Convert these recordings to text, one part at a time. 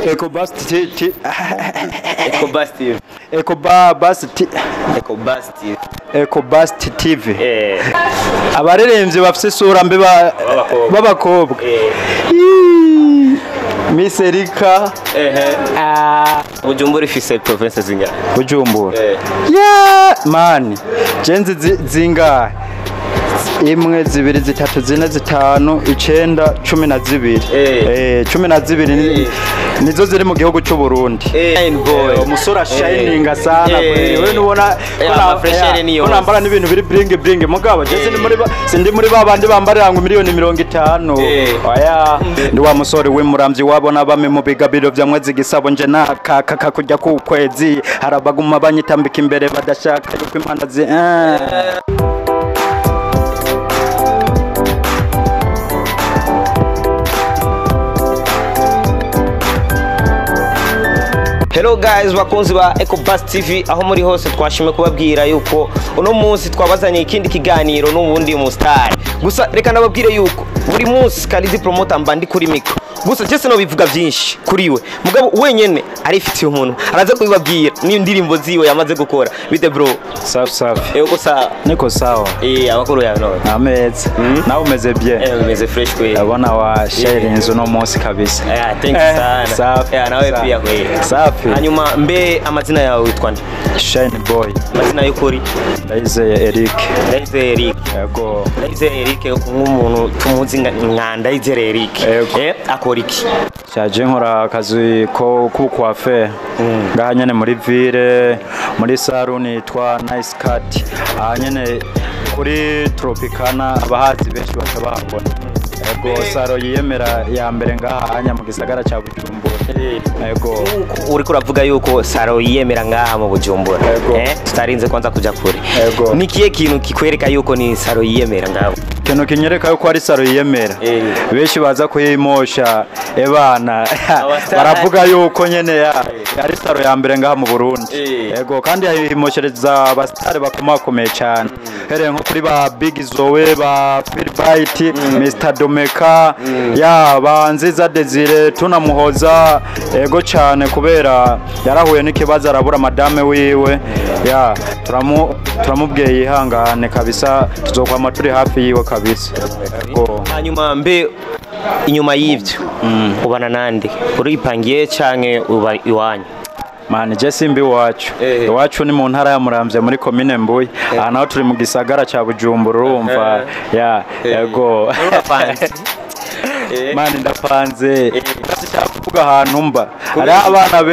Ecobus T T Ecobus TV. Ecobus T Ecobus TV. Ecobus TV. Abaririmbyi bafise isura mbi b'abakobwa. Miss Erika. Bujumbura ifise province zingahe? Bujumbura. Yeah, man. Jenzi zingahe? Imwe, zibiri, zitatu, zine, zitanu, icenda, 12. 12 nizo ziri mu gihugu cy'u Burundi. Umusore ashininga sana kweli. Wewe nubona ko nambara n'ibintu biri bling bling mugabo je sindi muri babandi bambarira ngo miliyoni 50. Oya, ndi wa musore w'imuramvyi wabona bame mu bigabiro vya mwezi gisabo nje nakaka kujya ku kwezi harabaguma banyitambika imbere badashaka yuko impanda zi Hello guys, bakunzi ba Ecobus TV aho muri hose twashimye kubabwira yuko uno munsi twabazanye ikindi kiganiro n'ubundi mu star. Gusa reka nababwire yuko buri munsi Kalizi Promoter mba ndi kuri micro. Gusa je sino bivuga byinshi kuri we. Mugabo wenyene arifitiye umuntu araza kubibabwira n'indirimbo ziwe yamaze gukora. Bite bro? Safi safi. Uko sawa? Niko sawa. Abakuru yawe none. Ameza. Nawe umeze bien? Umeze fresh kweli. Ndabona wa share inzu no munsi kabisa. Thank you sana. Safi. Nawe pia kweli. Safi. Hanyuma mbe amazina yawe witwa nde? Shine Boy. Amazina y'ukuri? Ndayizeye Eric. Ndayizeye Eric. Yego. Ndayizeye Eric nk'umuntu tumuzi nka Ndayizeye Eric. Akora iki? Cyaje nkora akazi ko kucoiffeur. Ngaha nyene muri ville muri salon yitwa Nice Cut. Aha nyene kuri Tropicana abahazi benshi batabahabona. Ego saro yiyemera ya mbere ngaha hanya mu gisagara ca Bujumbura. Ego uriko uravuga yuko saro yiyemera ngaha mu Bujumbura. Tutarinze kwanza kuja kure. Ni kiye kintu kikwereka yuko ni saro yiyemera ngaha? Kintu kinyereka yuko ari saro yiyemera. Benshi baza kuyimosha ebana baravuga yuko nyene ari saro ya mbere ngaha mu Burundi. Ego kandi yimoshereza abastare bakomakomeye cyane. Hereye nko kuri ba Big Zoe, ba Philbright, Mr Domeka, ya ba Nziza Desire tunamuhoza ego cyane kubera yarahuye n'ikibazo arabura madame wiwe. Ya turamubwiye yihangane kabisa tuzokwama turi hafi yiwe kabisa. Ego hanyuma mbe inyuma y'ivyo ubana nande uripangiye canke uba iwanyu? Mani je simbi iwacu. Iwacu ni mu ntara ya Muramvya muri commune Mbuye. Aha naho turi mu gisagara ca Bujumbura urumva. Ya ego. Mani ndapanze. Ndashaka kuvuga ahantu mba. Hari abana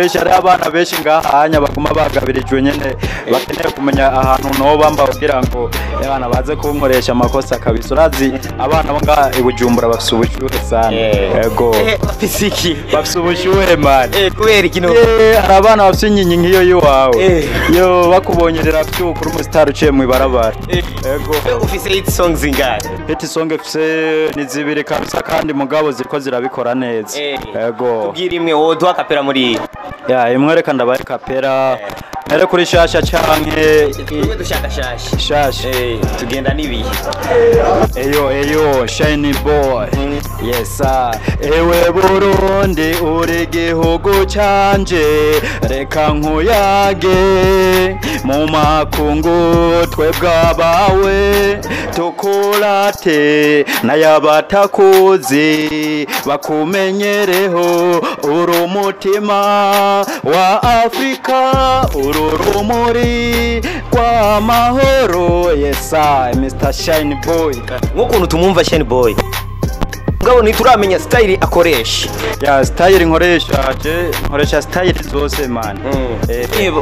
benshi ngahanya baguma bagabirijwe nyene bakeneye kumenya ahantu noba mba kugira ngo abana baze kunkoresha amakosa kabisa. Urazi abana bo ngaha i Bujumbura bafise ubushuhe sana. Ego. Bafise iki? Bafise ubushuhe mani. Kubera iki no? Hari abana bafise inkinyi nkiyo yiwawe. Yo bakubonyerera vyukuri umustar uciye mu ibarabara. Ego. Ufise hit songs zingahe? Hit song ifise ni zibiri kabisa kandi mugabo ziriko zirabikora neza. Ego. Tubwire imwe woduha kapera muri. Ya imwe reka ndabaye kapera. Nere kuri shasha canke twe dushaka shasha. Shasha. Tugenda nibihe. Eyo eyo Shine Boy. Yes sir. Ewe Burundi uri gihugu canje reka nkuyage mu makungu twebwe abawe tukurate n'ayabatakuzi bakumenyereho uri umutima wa Afrika uru rumuri rw'amahoro. Yes sir, Mr Shine Boy. Nk'ukuntu tumwumva Shine Boy mugabo ntituramenya style akoresha. Ya style nkoresha je nkoresha style zose man.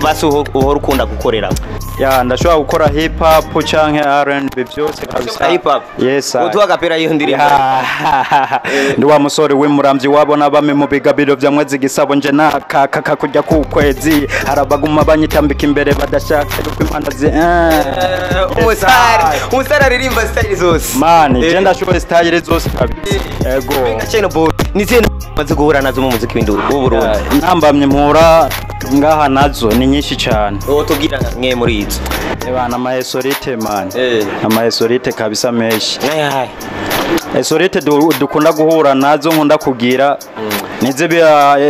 Basi uhora ukunda gukorera? Ya ndashobora gukora hip hop canke R&B byose kabisa. Hip hop. Yes sir. Uduha kapera iyo ndirimbo. Ndi wa musore w'imuramvyi wabona bame mu bigabiro vya mwezi gisabo nje nakaka kujya ku kwezi harabaguma banyitambika imbere badashaka yuko impanda zi umusare aririmba style zose. Man, je ndashoboye style zose kabisa. Ego. Shine Boy ni zihe maze guhura nazo mu muziki w'induru w'u Burundi? Ntambamye mpura ngaha nazo ni nyinshi cyane. Wowe tubwira mwe muri izo. Ebana ama esorite man. Ama esorite kabisa menshi. Esorite dukunda guhura nazo nkunda kugira. Nize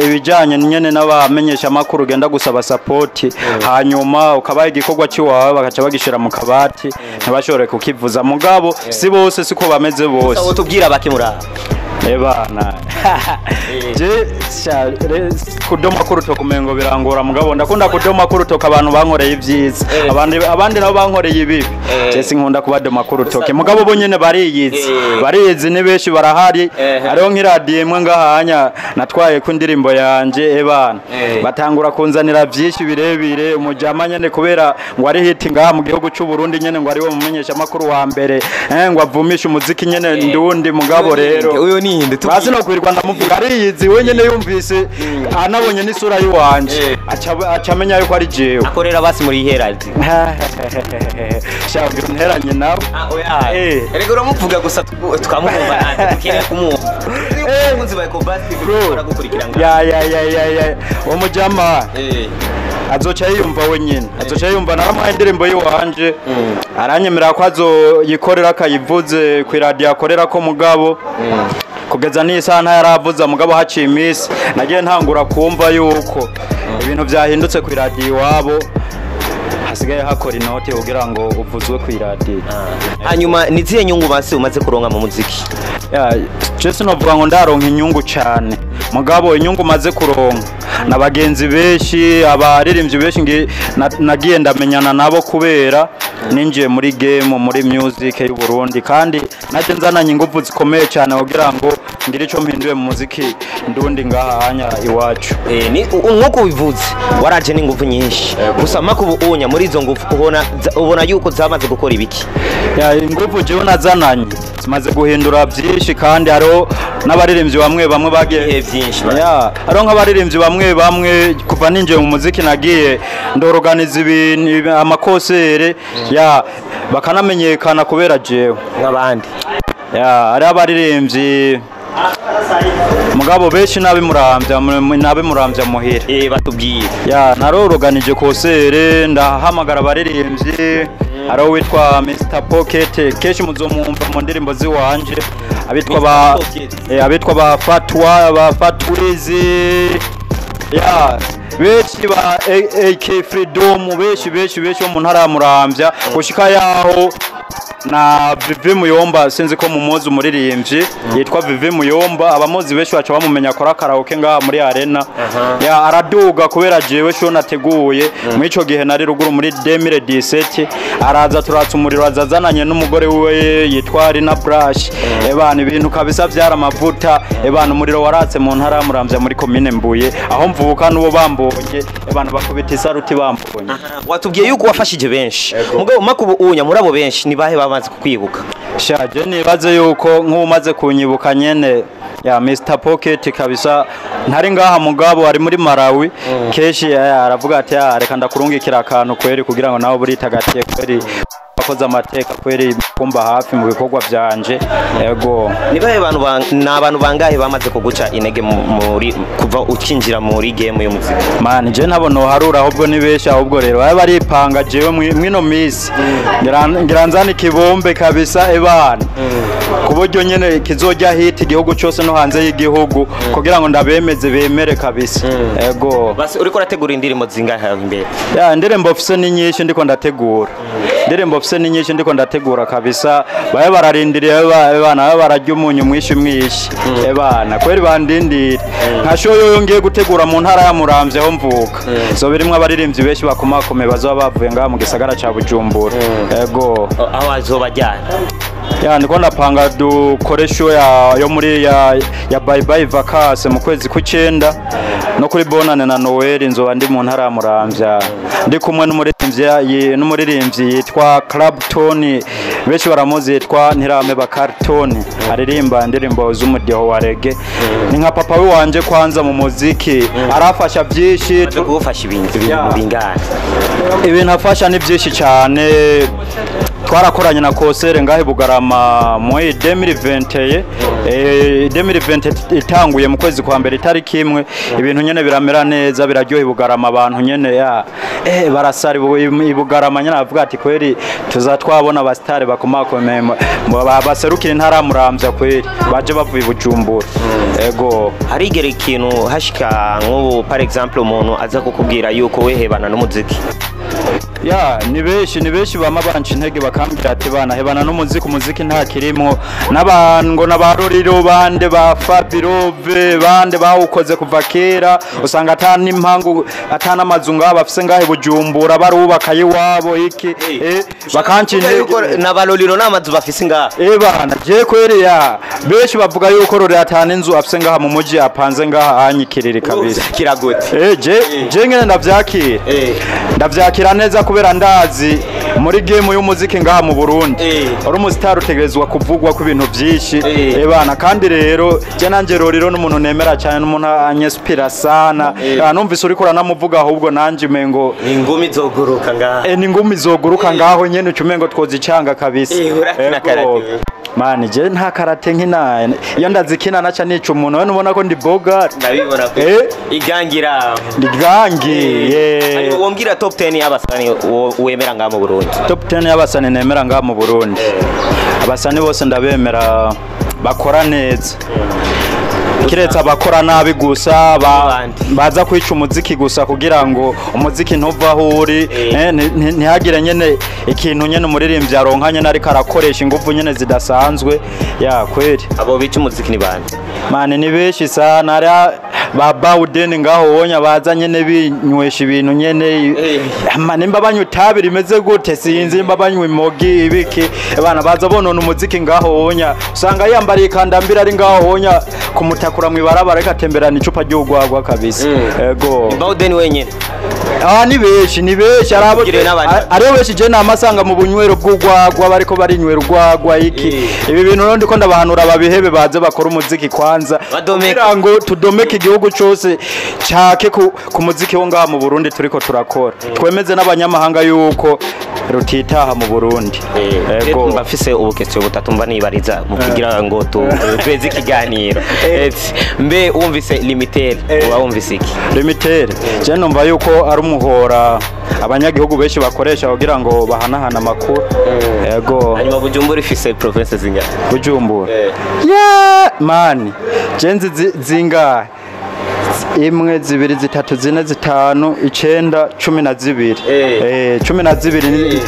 ibijanye nyene n'abamenyesha makuru, ugenda gusaba support, hanyuma ukabaha igikorwa ciwawe bakaca bagishira mu kabati, ntibashobore kukivuza. Mugabo si bose, siko bameze bose. Gusa tubwira bake muri abo. Ebana, je kudoma kurutoka umengo birangora, mugabo ndakunda kudoma kurutoka abantu bankoreye ibyiza. Abandi nabo bankoreye ibibi, je sinkunda kubadoma kurutoke, mugabo bo nyene bariyizi. Bariyizi, ni benshi, barahari. Hariho nk'iradiyo imwe ngahanya natwaye ku ndirimbo yanje, ebana, batangura kunzanira byinshi birebire. Umujama nyene kubera ngo ari hit ngaha mu gihugu cy'u Burundi nyene, ngo ari we mumenyesha makuru wa mbere, ngo avumishe umuziki nyene ndundi. Mugabo rero Uyo ninde? Basi no kwirirwa ndamuvuga, ariyizi wenyene. Yumvise anabonye n'isura yiwanje, aca amenya yuko ari jewe. Akorera basi muri Herald? Shabwira unteranye nawe. Oya. Erega uramuvuga gusa tukamwumva, natwe dukeneye kumwumva. Abakunzi ba Ecobus TV baragukurikira ngaha. Ya ya ya ya ya, uwo mujama azoca yiyumva wenyine, azoca yiyumva. Naramuhaye indirimbo yiwanje, aranyemerera ko azoyikorera akayivuze ku iradiyo akorera ko, mugabo kugeza n'isaha ntayaravuza. Mugabo haciye iminsi nagiye ntangura kumva yuko ibintu byahindutse ku iradiyo iwabo, hasigaye hakora inoti kugira ngo uvuzwe ku iradiyo. Hanyuma ni zihe nyungu basi umaze kuronka mu muziki? Ya, je sinovuga ngo ndaronka inyungu cyane, mugabo inyungu maze kuronka na bagenzi benshi, abaririmbyi benshi nagiye ndamenyana nabo kubera ninjiye muri game, muri music y'u Burundi, kandi naje nzananye ingufu zikomeye cyane kugira ngo ngire ico mpinduye mu muziki ndundi ngaha hanya iwacu. Ni nk'uko ubivuze, waraje n'ingufu nyinshi. Gusa maka ubu unya muri izo ngufu ubona yuko zamaze gukora ibiki? Ya, ingufu jewe nazananye zimaze guhindura byinshi, kandi hariho n'abaririmbyi bamwe bamwe bagiye Ibihe byinshi Ya, hariho nk'abaririmbyi bamwe bamwe kuva ninjiye mu muziki nagiye ndoroganiza ibintu, ama concert, ya, bakanamenyekana kubera jewe. Nk'abandi? Ya, hariho abaririmbyi, mugabo benshi nabi Muramvya muhira. Batubwiye. Ya, naroroganije concert, ndahamagara abaririmbyi. Hariho uwitwa Mr Pocket, kenshi muzomwumva mu ndirimbo ziwanje, abitwa ba Mr. Pocket. Abitwa ba Fatwa, ba Fatwizi, ya, benshi ba AK Freedom, benshi benshi benshi bo mu ntara ya Muramvya, gushika yaho na Vivi Muyomba. Sinzi ko mumuzi, umuririmbyi yitwa Vivi Muyomba, abamuzi benshi baca bamumenya, akora karaoke ngaha muri arena. Ya, araduga kubera jewe show nateguye muri ico gihe nari ruguru muri 2017. Araza turatsa umuriro, azazananye n'umugore wiwe yitwa Rina Brush. Ebana, ibintu kabisa vyara amavuta. Ebana, umuriro waratse mu ntara ya Muramvya, muri komine Mbuye aho mvuka. N'uwo bambonye, ebana, bakubita isaruti bambonye. Watubwiye yuko wafashije benshi, mugabo maka ubu unya muri abo benshi ni bahe bamaze kukwibuka? Shaje, nibaze yuko nk'umaze kunyibuka nyene, ya, Mr Pocket kabisa, ntari ngaha mugabo ari muri Malawi. Kenshi aravuga ati: "Ya, reka ndakurungikira akantu kweri kugira ngo nawe buritagatiye kweri, wakoze amateka kweri kumba hafi mu bikorwa vyanje." Yego. Ni bahe bantu ni abantu bangahe bamaze kuguca intege muri kuva ukinjira muri game y'umuziki? Man, je ntabwo noharura, ahubwo ni benshi. Ahubwo rero baba baripanga. Jewe mwino misi ngira nzana ikibombe kabisa, ebana, ku buryo nyene kizojya hit igihugu cyose no hanze y'igihugu, kugira ngo ndabemeze bemere kabisa. Ego. Basi uriko urategura indirimbo zingahe aho imbere? Ya, indirimbo mfise ni nyinshi ndiko ndategura. Indirimbo mfise ni nyinshi ndiko ndategura kabisa. Babe bararindiriye, ebana, babe bararya umunyu mwinshi mwinshi. Ebana, kweri bandindire. Nka show yoyo ngiye gutegura mu ntara ya Muramvya aho mvuka, so birimwo abaririmbyi benshi bakomakome bazoba bavuye ngaha mu gisagara ca Bujumbura. Ego. Aho azobajyana? Ya, ndiko ndapanga dukore show ya yo muri ya Bye Bye Vacances mu kwezi kw'icenda, no kuri Bonane na Noel nzoba ndi mu ntara ya Muramvya, ndi kumwe n'umuririmbyi yitwa Clapton, benshi baramuzi, yitwa Ntirame Bakarton, aririmba indirimbo z'umudiho wa reggae. Ni nka papa we wanje kwanza mu muziki, arafasha byinshi. Baje kugufasha ibintu Ya. bingana? Ibintu afasha ni byinshi cyane. Twarakoranye na kosere ngahe Bugarama muri 2020, 2020 itanguye mu kwezi kwa mbere itariki imwe, ibintu nyene biramera neza, biraryoha Bugarama, abantu nyene ya barasari Bugarama nyene avuga ati kweri tuzatwabona abastare bakomakomeye baserukira intara Muramvya kweri baje bavuye Bujumbura. Ego harigera ikintu hashika nk'ubu par exemple umuntu aza kukubwira yuko wehebana n'umuziki? Ya ni benshi bama banca intege bakambwira ati bana hebana n'umuziki, umuziki nta kirimwo, n'abantu ngo n'abaroriro bande ba Fabirove bande bawukoze kuva kera, usanga ata n'impangu ata n'amazu ngaho bafise ngahe Bujumbura barubaka iwabo iki, bakanca intege n'abaroriro n'amazu bafise ngaha. Bana je kweri ya benshi bavuga yuko rorero ata n'inzu afise ngaha mu muji apanze ngaha anyikirire kabisa. Kiragote je ngene ndavyakira, ndavyakira neza kubera ndazi muri game y'umuziki ngaha mu Burundi uri umustar utegerezwa kuvugwa ku bintu byinshi. Bana kandi rero je nanje rorero n'umuntu nemera cyane, n'umuntu anyespira sana. Numvise uriko uranamuvuga ahubwo nanje umengo ingumi zoguruka ngaha, ni ingumi zoguruka ngaho nyene ucumengo twozicanga kabisa. Urakina karate? Mani je nta karate nkina, iyo ndazikina naca nica umuntu, we nubona ko ndi bogar ndabibona pe igangira ndigangi. Hanyuma wombwira top 10 y'abasani wemera ngaha mu Burundi? Top 10 y'abasani nemera ngaha mu Burundi, abasani bose ndabemera bakora neza, kiretse abakora nabi gusa baza kwica umuziki gusa kugira ngo umuziki ntuva aho uri, ntihagire nyene ikintu nyene umuririmbyi aronka nyene ariko arakoresha ingufu nyene zidasanzwe. Ya kweri abo bica umuziki ni bande? Mane ni benshi sana, ari ba Bawden ngaho wonya baza nyene binywesha ibintu nyene, nimba banywa itabi rimeze gute sinzi, nimba banywa imogi ibiki, abana baza bonona umuziki ngaho wonya, usanga yambariye ikandambira ari ngaho wonya kumutakura mwibarabara reka temberana icupa ry'ugwagwa kabisa. Ego Bawden wenyene? Ni benshi arabo ariyo benshi je namasanga mu bunywero bw'ugwagwa bariko barinywera ugwagwa iki. Ibi bintu rero ndiko ndabahanura babihebe baze bakora umuziki kwanza kugira ngo tudomeke igihugu cyose cake ku muziki wo ngaha mu Burundi turiko turakora, twemeze n'abanyamahanga yuko rutitaha mu Burundi. Ego mbafise ubukesyo butatu mba nibariza mu kugira ngo tuweze ikiganiro. Mbe wumvise limitere uba wumvise iki? Limitere je numva yuko ari umuhora abanyagihugu benshi bakoresha kugira ngo bahanahana amakuru. Ego hanyuma Bujumbura ifise province zingahe? Bujumbura yeah man je nzi zingahe? 1 2 3 4 5 9 12. 12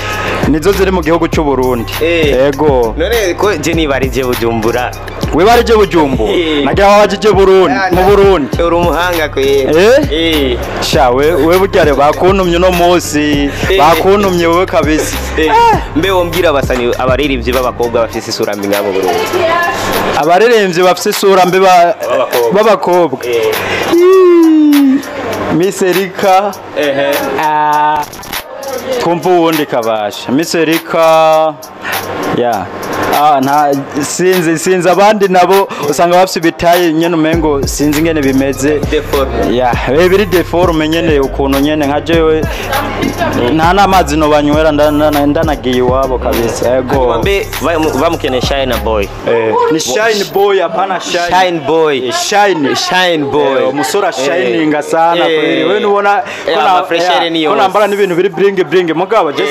nizo ziri mu gihugu cy'u Burundi. Ego none ko je nibarije Bujumbura, wibarije Bujumbura nagira wabajije Burundi mu Burundi uri umuhanga kwe. Sha we burya bakuntumye no munsi bakuntumye wewe kabisa. Mbe wombwira abasani abaririmbyi b'abakobwa bafise isura mbi ngaha mu Burundi? Abaririmbyi bafise isura mbi b'abakobwa Miss Erika, twumva uwundi kabasha Miss Erika ya nta sinzi abandi nabo usanga bafise ibitaye nyene umengo sinzi ingene bimeze ya biri deforme nyene ukuntu nyene nka jewe nta namazi no banywera ndanagiye iwabo kabisa. Ego mbe bamukene Shine Boy. Ni Shine Boy hapana Shine Boy. Shine Boy umusora shininga sana kweri wewe nubona ko nambara n'ibintu biri bling bling mugabo je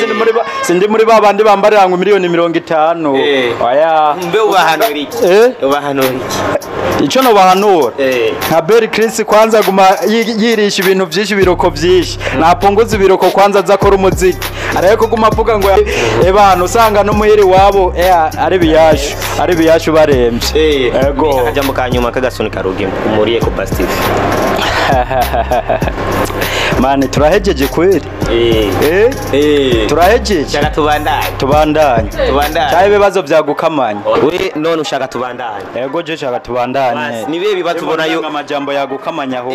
sindi muri babandi bambarira ngo miliyoni 50. Oya mbe ubahanura iki? Ubahanura iki? Ico no bahanura nka Berry Chris kwanza guma yirisha ibintu byinshi biroko byinshi napunguza ibiroko kwanza azakora umuziki ariko guma avuga ngo ebana usanga no muhiri wabo ari biyashu baremvye. Ego akajambo kanyuma kagasoni karugi muri Ecobus TV. Mani turahejeje kweri. Turahejeje. Shaka tubandanye. Tubandanye. Cyaye ibibazo byagukamanya. We none ushaka tubandanye. Ego je shaka tubandanye. Nibe bibazo ubona yo amajambo yagukamanya ho.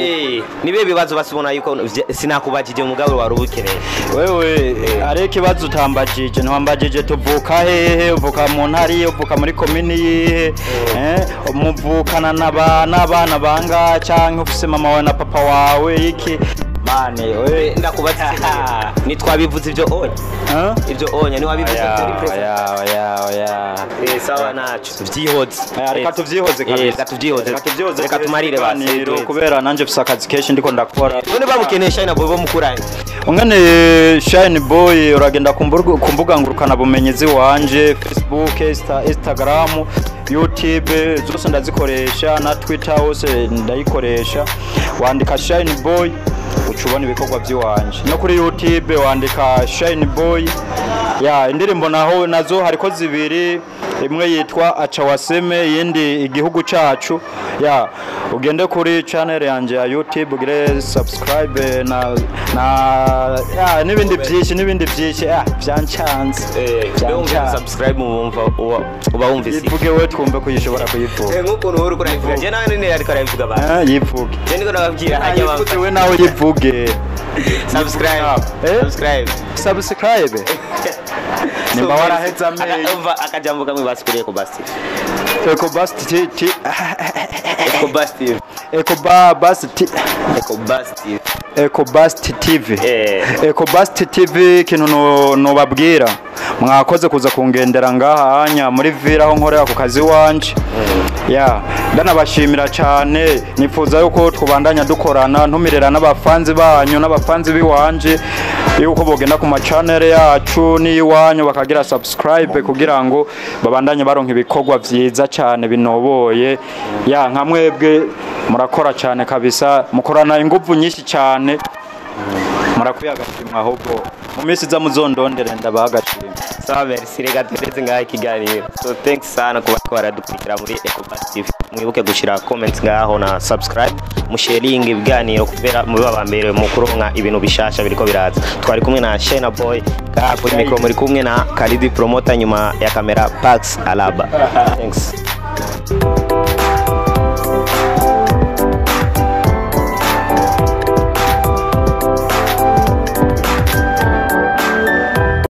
Nibe bibazo basubona yuko sinakubajije mugabo wari ubukeneye. Wewe ari ikibazo utambajije ntwambajije tuvuka hehe, uvuka mu ntari, uvuka muri komini yihe, muvukana n'abana banga canke ufise mama wawe na papa wawe iki. Mane we. Ndakubaza ikintu, nitwabivuze ibyo onya? Huh? Ibyo onya niwabivuze kuri Oya, press? oya, oya, oya. Sawa, naco vyihoze. Reka tuvyihoze kabisa. Reka tuvyihoze. Reka tuvyihoze. Reka tumarire basi. Ibiganiro, kubera nanje mfise akazi kenshi ndiko ndakora. None bamukeneye Shine Boy bo mukuranye? Ungane Shine Boy, uragenda ku mbuga ngurukana bumenyi ziwanje: Facebook, Instagram, YouTube, zose ndazikoresha, na Twitter hose ndayikoresha. Wandika Shine Boy uca ubona ibikorwa by'iwanje. No kuri YouTube wandika Shine Boy. Ya indirimbo naho nazo hariko zibiri, imwe yitwa Acha Waseme, iyindi Igihugu Cacu. Ya ugende kuri channel yanje ya YouTube ugire subscribe na ya n'ibindi byinshi, n'ibindi byinshi. Ah, byancanze. Byancanze. Subscribe mumva uba wumvise. Yivuge we, twumve ko yishobora kuyivuga. Nk'ukuntu uri kurabivuga, je nawe nene ariko arabivuga ba. Yivuge. Je niko nababwira hajya Yivuge we, nawe yivuge. Subscribe. Eh? Subscribe. Subscribe nimba waraheze amenyo. Umva akajambo kamwe basi kuri Ecobus TV. Ecobus T T. Ecobus TV. Ecobus T. Ecobus TV. Ecobus TV. Eh. Ecobus TV, ikintu nobabwira, mwakoze kuza kungendera ngaha hanya muri villa aho nkorera ku kazi wanje. Ya ndanabashimira cyane, nifuza yuko twubandanya dukorana, ntumirira n'abafanzi banyu n'abafanzi biwanje yuko bogenda ku ma channel yacu n'iwanyu bakagira subscribe kugira ngo babandanye baronka ibikorwa vyiza cyane binoboye. Ya nka mwebwe murakora cyane kabisa, mukorana ingufu nyinshi cyane, murakwiye agashimwa. Ahubwo mu minsi iza muzondondere ndabaha agashimwe. Sawa, merci. Reka tureze ngaha ikiganiro. So thanks sana kuba twaradukurikira muri Ecobus TV. Mwibuke gushira comments ngaho na subscribe, musharinge ibiganiro kubera mube aba mbere mu kuronka ibintu bishasha biriko biraza. Twari kumwe na Shine Boy ngaha kuri micro, muri kumwe na Kalidi Promoter, nyuma ya kamera Pax Alaba. Thanks.